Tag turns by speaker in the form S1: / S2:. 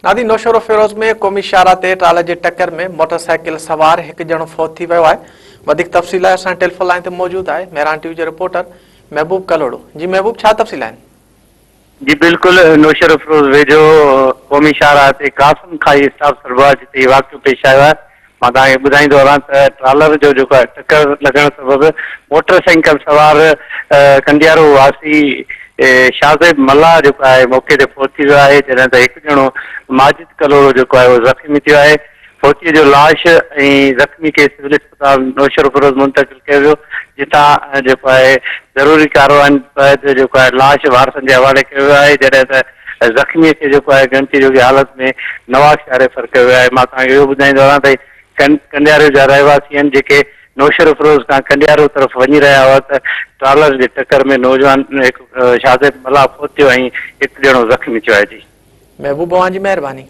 S1: نادي نوشهروفيروز ۾ قومي شاهراهه تي ٽرالر جي ٽڪر ۾ موٽر سائيڪل سوار هڪ ڄڻو فوت ٿي ويو آهي. وڌيڪ تفصيل لاء اسان ٽيليفون لائين تي موجود آهي مهراڻ ٽي وي جو رپورٽر محبوب ڪلهوڙو. جي محبوب ڇا تفصيل آهن؟
S2: جي بلڪل نوشهروفيروز ويجهو قومي شاهراهه تي قاسم کائي اسٽاپ سرباز جتي هي واقعو پيش آيو آهي مان توهان کي ٻڌائيندو هلان ته ٽرالر جو جيڪو آهي ٽڪر لڳڻ سبب موٽر سائيڪل سوار ڪنڊيارو واسي شاهزيب ملاح جيڪو آهي موقعي تي فوت ٿي ويو آهي جڏهن ته هڪ ڄڻو ماجد ڪلهوڙو جيڪو آهي اهو زخمي ٿيو آهي فوتي جو لاش ۽ زخمي کي سول اسپتال نوشهروفيروز منتقل ڪيو ويو جتان جيڪو آهي ضروري ڪارروائين بعد جيڪو آهي لاش وارثن جي حوالي ڪيو ويو آهي جڏهن ته زخمي کي جيڪو آهي ڳڻتي جوڳي حالت ۾ نوابشاهه ريفر ڪيو ويو آهي مان توهان کي اهو ٻڌائيندو هلان ته ڪنڊيارو جا رهواسي آهن جيڪي نوشهروفيروز کان ڪنڊيارو طرف وڃي رهيا هئا ته ٽرالر جي ٽڪر ۾ نوجوان هڪ شاهزيب ملاح فوت ٿيو ۽ هڪ ڄڻو زخمي ٿيو آهي جي.
S1: محبوب اوهان جي مهرباني.